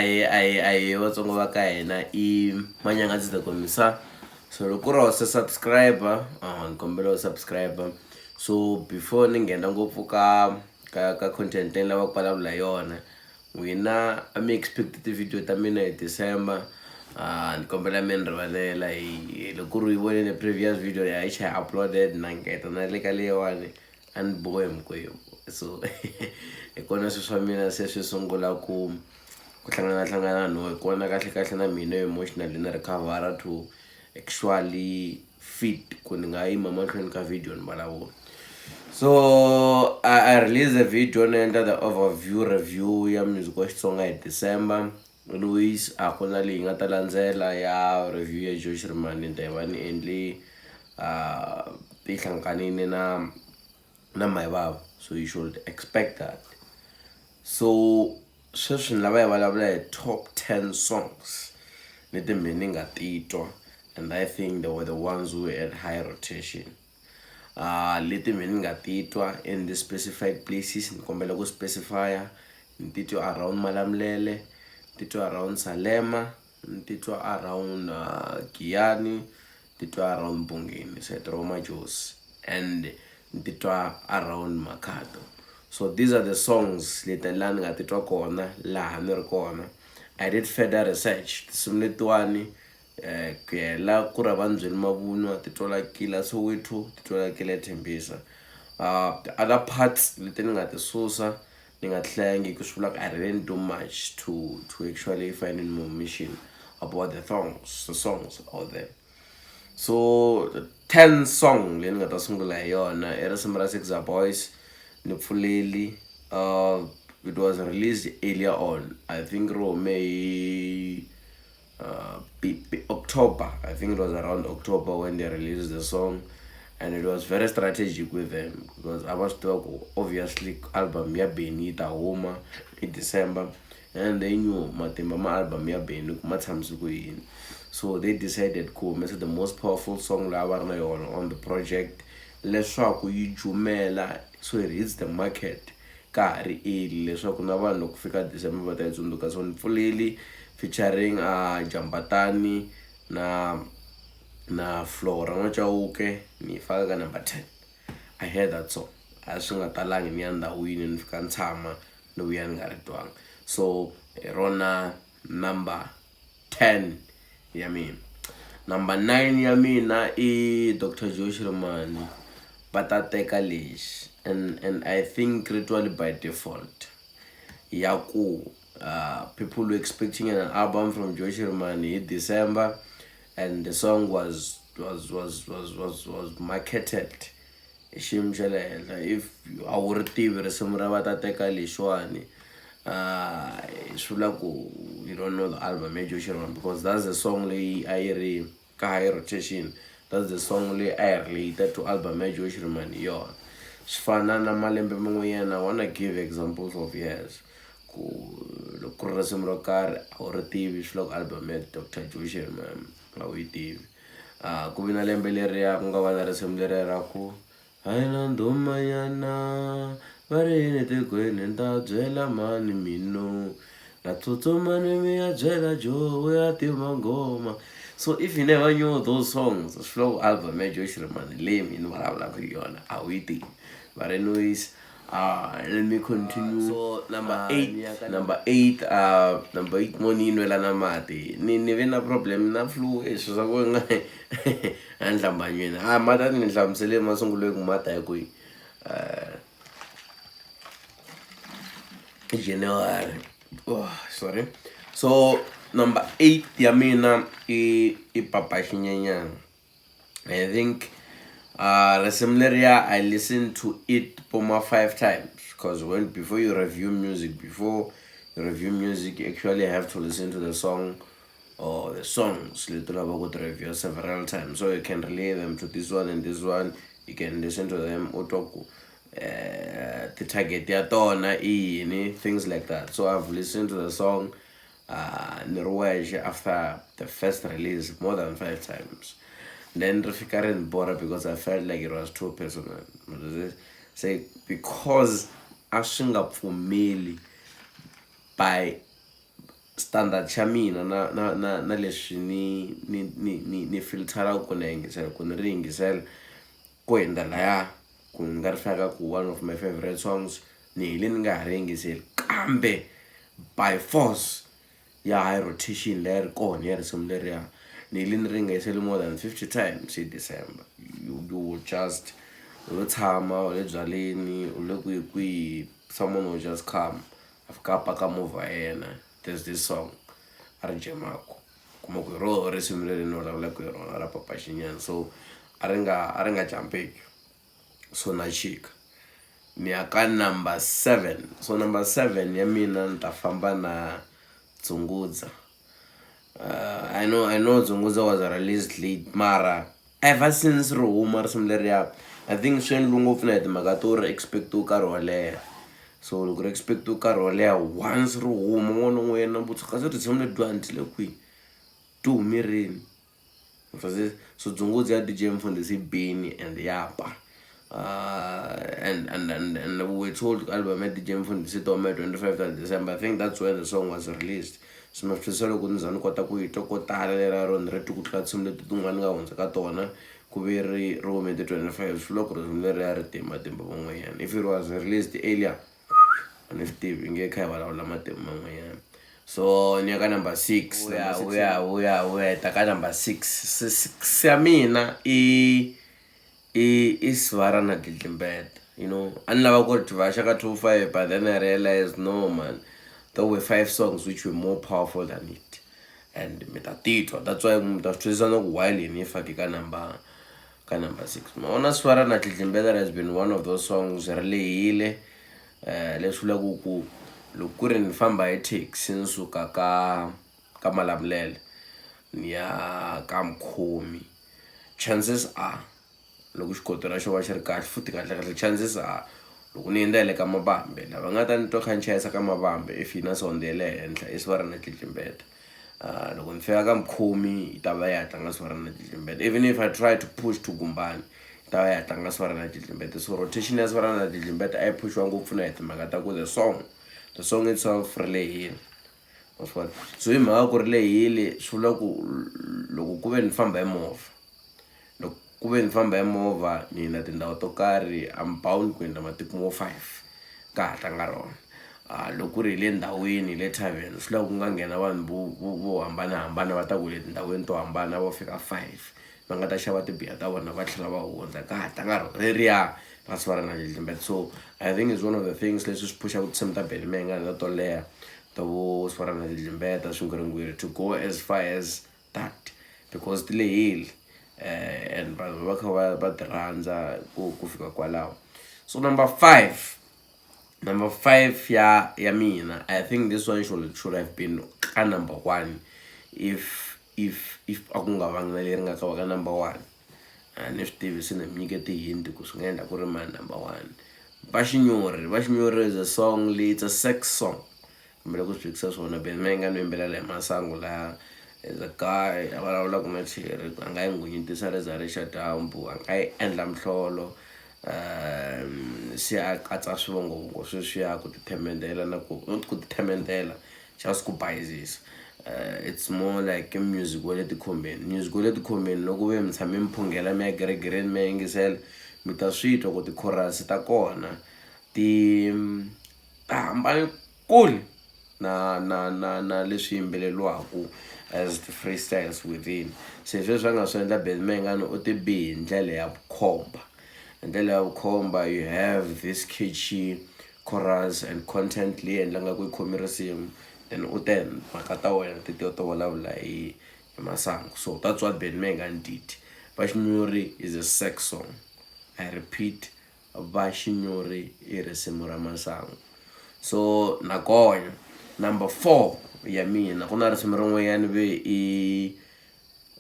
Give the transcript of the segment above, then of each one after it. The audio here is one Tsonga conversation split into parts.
A hi Vatsongo va ka hina, i Manyangatsi the Commissar. So loko ku ri wa se subscribe, ni kombela u subscribe. So before ni nghena ngopfu ka content leyi ni lavaka ku vulavula hi yona, n'wina a mi expect ti-video ta mina hi December, ni kombela mi ni rivalela. Hi loko ku ri yi vonile previous video ya yi cha uploaded na ngeta na le ka leyiwani, a ni bohe hinkwenu. So hi kona swilo swa mina se swi sungula ku hlanganahlangana. No, hi kona kahle kahle na mina emotionally ni recover to actually fit ku ni nga yima mahlweni ka video ni vulavula. So I release a video ni endla the overview review ya music wa Xitsonga hi December. Anyways, a ku na leyi nga ta landzela ya review ya Joe Shirimani, ni ta va ni endle ti hlanganile na Mhayivava, so you should expect that. So sweswi ni lava hi vulavula hi top 10 songs leti mina ni nga titwa and I think they were the ones who were at high rotation, leti mina ni nga titwa in the specified places. Ni kombela ku specifya: ni titwa around Malamulele, ni titwa around Salema, ni titwa around Giyani, titwa around Bungeni side ro Majosi, and ni titwa around Makhado. So these are the songs leti laha ni nga titwa kona, laha ni ri kona. I did further research. Tinsimu letiwani, ku hela ku ri va ni byeli mavunwa, ti twala kila Soweto, ti twala kila Tembisa. The other parts leti ni nga ti susa, ni nga ti hlayangi, ku swi vula ku I didn't do much to actually find information about the songs out there. So the 10 song leyi ni nga ta sungula hi yona i risimu ra Sixer Boys, Ni Pfuleli. It was released earlier on, I think ri hume hi October. I think it was around October when they released the song, and it was very strategic with them because a va swi tiva ku obviously album ya Benny yi ta huma hi December, and they knew matimba ma album ya Benny ku ma tshamise ku yini. So they decided ku humesa the most powerful song leyi a va ri na yona on the project leswaku yi jumela, so it hits the market ka ha ri early, leswaku na vanhu loko fika December va ta yi tsundzuka. So Ni Pfuleli featuring Jambatani na Flora N'waChauke, ni yi faka ka number 10. I heard that song, a swi nga talangi ni ya ndhawini, ni fika ni tshama, ni vuya ni nga ri twanga. So hi rona number 10 ya mina. Number 9 ya mina i Dr Joe Shirimani, Va Ta Teka Lexi. And I think ri twali by default ya ku people were expecting an album from Joe Shirimani hi December, and the song was marketed hi xiyimo xa le henhla. If a wu ri tivi risimu ra Va Ta Teka Lexiwani, swi vula ku you don't know the album ya Joe Shirimani, because that's the song leyi a yi ri ka high rotation. That's the song leyi a yi related to album ya Joe Shirimani hi yona. Swi fana na malembe man'wanyana, I wanna give examples of years, ku loko ku ri risimu ro karhi a wu ri tivi, swi vula ku album ya Dr Joe Shirimani a wu yi tivi. Ku vi na lembe leriya ku nga va na risimu leriya ra ku hayi na ndhumanyana, va ri yini tikweni, ni ta byela mani mino, na tsutsuma ni mi ya byela Joe ya tiva nghoma. So if you never knew those songs, swi vula ku album ya Joe Shirimani leyi mina ni vulavulaka hi yona a wu yi tivi. But anyways, let me continue. So number 8, number 8, number 8 mo ni yi nwela na mati. Ni ve na problem na flu, swilo swa ku nga a nhlambanyweni a mati a ni hlamusele masungulweni ku mata hi kwihi. January, oh, sorry. So number 8 ya mina i Papa Xinyenyana. I think risimu leriya, I listened to it poma five times, because when before you review music, before you review music, you actually have to listen to the song or the songs leti lavaka ku ti review several times, so you can relate them to this one and this one. You can listen to them, u twa ku ti-target ya tona i yini, things like that. So I've listened to the song ni ri wexe after the first release more than five times. Then ri fika ri ni bora because I felt like it was too personal. Say because a swi nga pfumeli by Standard xa mina na na na na leswi ni ni ni ni ni filter-aka ku ni yingisela ku ni ri yingisela ku hundza laya ku ni nga ri faka ku one of my favorite songs ni hele ni nga ha ri yingiseli kambe by force ya high rotation leyi ri kona ya risimu leriya ni hele ni ri yingisele more than 50 times hi December. You will just u lo tshama u le byaleni u le kwihi kwihi, someone will just come a fika a paka movha ya yena, there's this song a ri jemaku, kuma ku hi roho risimu leri ni vulavulaka hi rona ra Papa Xinyani. So a ri nga jampeki, so na chika ni ya ka number seven. So number seven ya mina ni ta famba na Dzungudza. I know Dzungudza was released late, mara ever since ri huma risimu leriya, I think swi endliwe ngopfu na hi timhaka to ri expect-iwe nkarhi wo leha. So loko ri expect-iwe nkarhi wo leha, once ri huma, un'wana na un'wanyana na vutisa kasi risimu ledyiwani ti le kwihi, ti hume rini? So Dzungudza ya DJ Mfundhisi bini and ya ba. And we were told album ya DJ Mfundhisi ta huma hi 25 ta December. I think that's when the song was released. So ma swi twisisa loko ni za ni kota ku yi twa ko tala leriya ro ni ri twi ku tlula tinsimu leti tin'wana ni nga hundza ka tona ku ve ri hume ti 25, swi vula ku risimu leriya ri te matimba man'wanyana. If it was released earlier, a ni swi tivi i nge kha hi vulavula matimu man'wanyana. So ni ya ka number six. Uya uya uya heta ka number six. Six ya mina i Sivara na Dlidlimbeta. A ni lava ku ri tiva ka 25, but then I realized, no man, there were five songs which were more powerful than it, and mi ta titwa. That's why mi ta swi twisisa na ku why leyi ni yi fake ka number six. Ma vona, Sivara na Dlidlimbeta has been one of those songs ri lehile, leswi vulaka ku loko ku ri ni famba hi taxi ni suka ka Malamulele ni ya ka Mkhomi, chances are loko xikotela xo va xi ri kahle futhi kahle kahle, chances are loko ni hundza hi le ka Mavambe, lava nga ta ni twa kha ni chayisa ka Mavambe if yi na sound ya le henhla i Sivara na Dlidlimbeta. Loko ni fika ka Mkhomi yi ta va ya ha tlanga Sivara na Dlidlimbeta. Even if I try to push to Gumbani, yi ta va ya ha tlanga Sivara na Dlidlimbeta. So rotation ya Sivara na Dlidlimbeta a yi phuxiwa ngopfu na hi timhaka ta ku the song itself ri lehile, wa swi vona. So hi mhaka ku ri lehile, swi vula ku loko ku ve ni famba hi movha, loko ku ve ni famba hi movha ni hundza tindhawu to karhi, I'm bound ku hundza matiko mo five ka ha tlanga rona. Loko ku ri hi le ndhawini, hi le tavern, swi lava ku nga nghena vanhu vo hambanahambana va ta ku le tindhawini to hambana vo fika five va nga ta xava tibiya ta vona va tlhela va hundza ka ha tlanga rona reriya ra Sivara na Dlidlimbeta. So I think it's one of the things leswi swi phuxaka tinsimu ta Benny Mayengani ta to leha, ta vo Sivara na Dlidlimbeta, Swingwirigwiri, to go as far as that because ti lehile and vanhu va kha va ti rhandza ku fika kwalaho. So number five ya mina, I think this one should have been ka number one if a ku nga vangi na leri nga ka va ka number one. A ni swi tivi se ni mi nyike ti-hint ku swi nga endla ku ri mani number one. Vaxinyori, Vaxinyori is a song leyi, it's a sex song kumbe loko swi vekisa swona. Benny Mayengani u yimbelela hi masangu laha is a guy a vulavulaka na cherry, a nga yi nghunyutisa ri za ri xa dyambu, a nga yi endla mihlolo, se a katsa swivongovongo sweswiya ku ti themendela na ku not ku ti themendela, just ku bayizisa. It's more like music wa le tikhombeni, music wa le tikhombeni. Loko ve mi tshame mi phungela mi ya geregereni mi ya yingisela, mi ta swi twa ku ti-chorus ta kona ti ta hambane kule na leswi yimbeleriwaka as the freestyles within. Se sweswi a nga swi endla Benny Mayengani u ti bi hi ndlela ya vukhomba, hi ndlela ya vukhomba. You have this catchy chorus and content leyi endlaka ku yi khome risimu, then u ten mhaka ta wena ti to vulavula hi masangu. So that's what Benny Mayengani did. Vaxinyori is a sex song. I repeat, Vaxinyori i risimu ra masangu. So nakona number four ya mina ku na risimu rin'wanyana ve i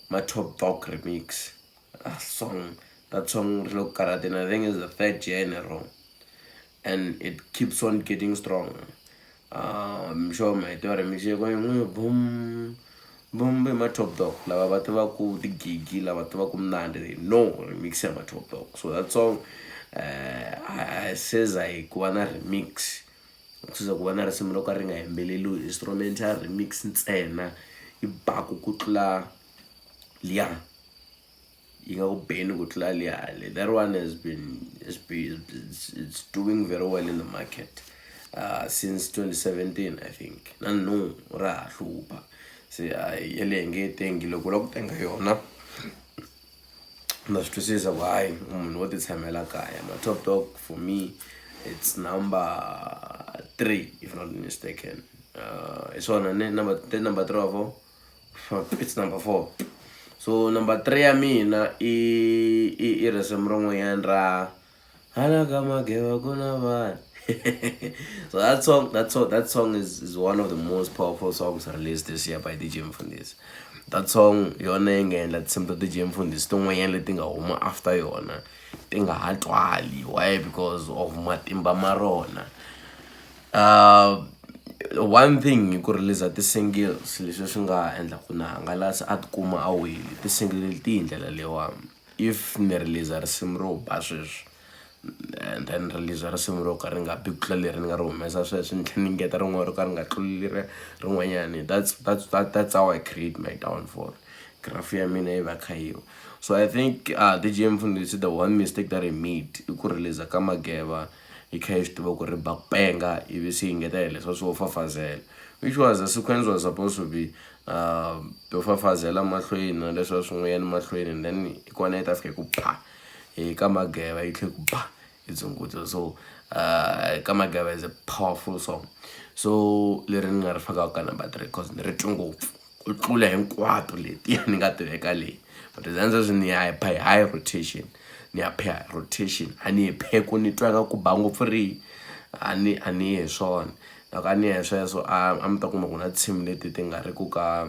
Ma-Top Dog remix song. That song ri le ku karhateni. I think is the third year in a row and it keeps on getting strong. I'm sure ma yi tiva remix ya ku boom boom i Ma-Top Dog. Lava va tivaku tigigi, lava tivaku mnandi, they know remix ya Ma-Top Dog. So that song, se za hi ku va na remix. Ku ku va na risimu ro ka ri nga yimbeleriwi instrumental remix ntsena yi baku ku tlula liya yi nga ku beni ku tlula liya. That one has been it's doing very well in the market since 2017, I think. Na no ra ha hlupha se yaleyo nge yi tengi. Loko u lava ku tenga yona, na swi twisisa ku hayi, munhu wo ti tshamela kaya. Ma Top Dog, for me it's number three, if not mistaken. Hi swona ne? Number three, number three or four? It's number four. So number three ya mina i risimu rin'wanyana ra hala ka mageva ku na vanhu. So that song is one of the most powerful songs released this year by DJ Mfundisi. That song yona yi nga endla tinsimu ta DJ Mfundisi tin'wanyana leti nga huma after yona ti nga ha twali. Why? Because of matimba ma rona. One thing hi ku release ti-singles, leswi swi nga endla ku na hangalasa a tikuma a wile ti-single leti hi ndlela leyiwani. If ni release risimu ro ba sweswi and then release risimu ro ka ri nga bi ku tlula leri ni nga ri humesa sweswi, ni tlhela ni ngeta rin'wana ro ka ri nga tluli leri rin'wanyani, that's how I create my downfall. Graph ya mina yi va kha yi wa. So I think DJ Mfundisi, the one mistake that he made i ku release ka mageva yi kha yi swi tiva ku ri ba ku penga, ivi se yi ngetela leswa swo fafazela, which was the sequence was supposed to be to fafazela mahlweni na leswa swin'wanyana mahlweni, and then kona yi ta fika ku ba hi ka mageva, yi tlhe ku ba hi dzungudza. So ka mageva is a powerful song. So leri ni nga ri fakaka ka number three, cause ni ri twi ngopfu ku tlula hinkwato letiya ni nga ti veka leyi. But then sweswi ni ya hi high rotation, ni ya phe rotation, a ni yi phe ku ni twa nga ku ba ngopfu rihi. A ni yi hi swona. Loko a ni ya hi sweswo, a mi ta kuma ku na tinsimu leti ti nga ri ku ka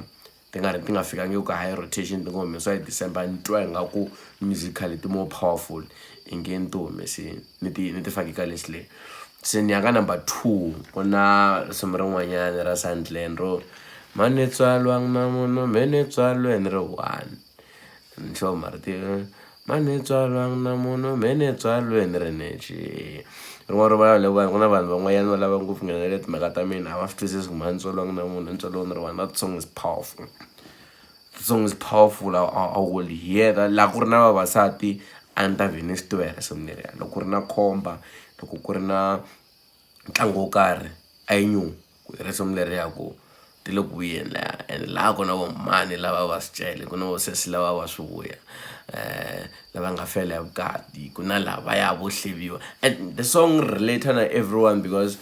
ti nga ri ti nga fikangi ka high rotation, ti nga humesiwa hi December, ni twa ingaku musically ti more powerful, i nge ni ti humesini ni ti faki ka list leyi. Se ni ya ka number two. Ku na risimu rin'wanyana ra Sandland ro mani tswalwang na munhu me ni tswalwe ni ri one. Ni sure marito mani tswalwang na munhu me ni tswalwe ni ri nexe. Rin'wana ro vulavula, ku na vanhu van'wanyana va lava ngopfu nghenelela timhaka ta mina, a va swi twisisi ku mhani tswaliwanga na munhu, ni tswaliwe ni ri one. That song is powerful. The song is powerful. I will hear that laha ku ri na vavasati, a ni ta vhe ni swi tiva hi risimu leriya. Loko ku ri na khomba, loko ku ri na ntlangu wo karhi, I knew ku i risimu leriya ku ti le ku vuyeni laya. And laha ku na vo mhani lava va swi cele, ku na vo sesi lava va swi vuya, lava nga fela hi vukati, ku na lavaya vo hleviwa. And the song relate na everyone because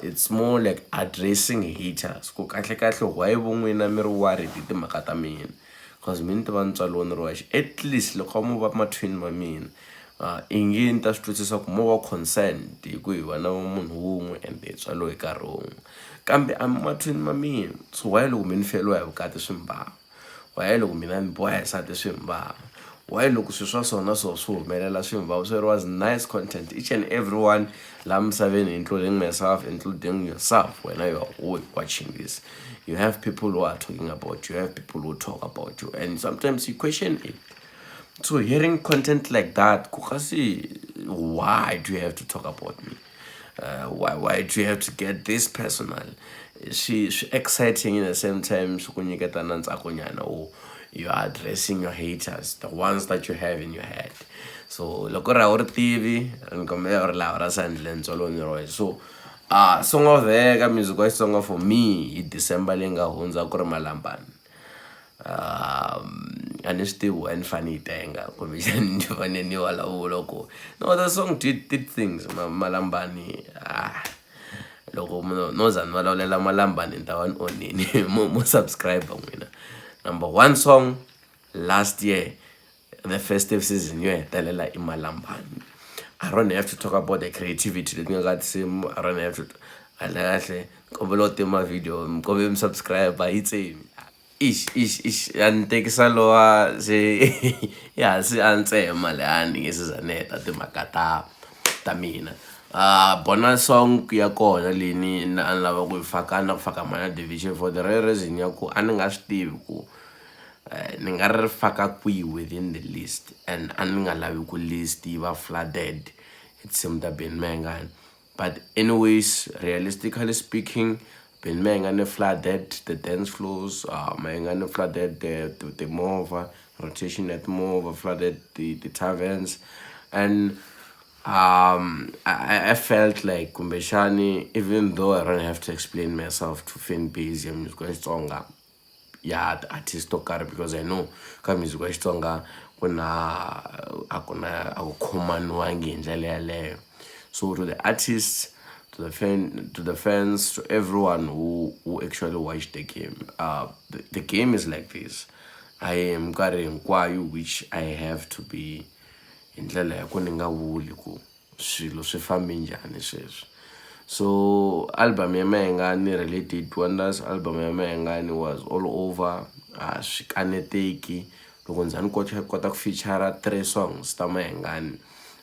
it's more like addressing haters, ku kahle kahle why vo n'wina mi ri worried hi timhaka ta mina? Cause mi ni tiva ni tswaliwe ni ri wexe. At least loko a mo va ma-twin ma mina, i nge ni ta swi twisisa ku mo va concerned hi ku hi vana va munhu wun'we and hi tswaliwe hi nkarhi wun'we, kambe a mi ma-twin ma mina. So why loko mi ni feriwa hi vukati swi mi vava? Why loko mina ni boha hi nsati swi mi vava? Why loko swilo swa so na so swi humelela swi mi vava? So it was nice content. Each and everyone laha misaveni, including myself, including yourself, wena you are watching this, you have people who are talking about you, you have people who talk about you, and sometimes you question it. So hearing content like that, ku kasi why do you have to talk about me? Why do you have to get this personal? Swi exciting, in the same time swi ku nyiketa na ntsako nyana wo you are addressing your haters, the ones that you have in your head. So loko ri a wu ri tivi, ni kombela ri lava ra Sandland, ntswalo ni roxe. So song of the year ka music wa Xitsonga for me hi December leyi nga hundza ku ri Malambani. A ni swi tivi why ni fane yi tenga, kumbexani ni fane ni vulavula ku no, the song did things. Malambani, ah, loko munhu no za ni vulavulela Malambani, ni ta va ni onhini. Mo subscribe n'wina. Number one song last year, the festive season yo hetelela, i Malambani. I don't have to talk about the creativity leti nga ka tinsimu. I don't have to. Kahle kahle, kombela u tima video, mi kombela mi subscribe. Yi tsemi. Ix ix ix, ya ni tekisa lowa se ya se a ntsema leyani, ni nge se za ni heta timhaka ta mina. Bonus song ya kona leyi ni a ni lava ku yi faka, na ku faka Mana Division, for the real reason ya ku a ni nga swi tivi ku ni nga ri faka kwihi within the list, and a ni nga lavi ku list yi va flooded hi tinsimu ta Benny Mayengani. But anyways, realistically speaking, Benny Mayengani flooded the dance floors, Mayengani flooded the timovha, rotation ya timovha, flooded the taverns, and I felt like kumbexani, even though I don't have to explain myself to fan base ya music wa Xitsonga ya ti-artist to karhi, because I know ka music wa Xitsonga ku na a ku na a ku khomaniwangi hi ndlela yaleyo. So to the artists, to the fans, to everyone who actually watched the game, the game is like this. A hi minkarhi hinkwayo which I have to be hi ndlela ya ku ni nga vuli ku swilo swi fambe njhani sweswi. So album ya Mayengani really did wonders. Album ya Mayengani was all over, a swi kaneteki. Loko ni za ni kota ku feature three songs ta Mayengani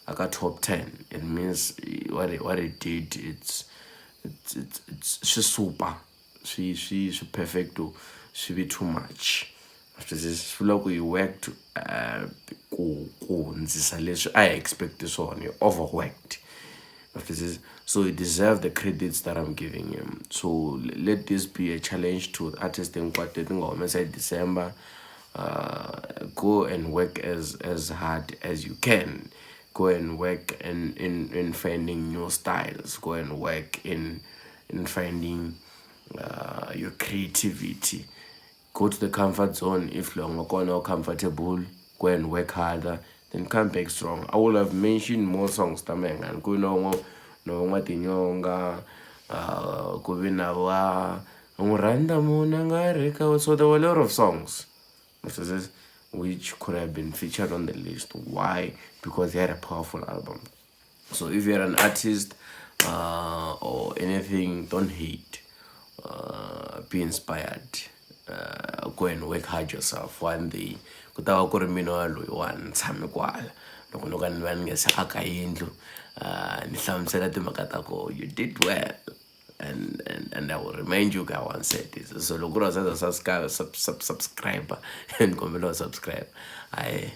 aka top 10, it means what it did, it's swi super, swi perfect, swi vi too much. Swi vula ku he worked ku hundzisa leswi a hi expect swona. He overworked, so he deserve the credits that I'm giving him. So let this be a challenge to artists hinkwato leti nga humesa hi December. Go and work as hard as you can. Go and work in finding new styles. Go and work in finding your creativity. Go to the comfort zone if lo nga kona comfortable. Go and work harder, then come back strong. I will have mentioned more songs ta Mayengani, ku no no n'wa tinyonga, ku vi na va n'wi rhandza munhu a nga ri ka. So there were a lot of songs which could have been featured on the list. Why? Because they had a powerful album. So if you're an artist or anything, don't hate, be inspired, go and work hard yourself. One day ku ta va ku ri mina wa loyiwani ni tshame kwala loko no ka ni va ni nga se aka yindlu, ni hlamusela timhaka ta ko you did well, and I will remind you, I once said this. So loko ku ri wa subscribe, ni kombela u subscribe. Hayi.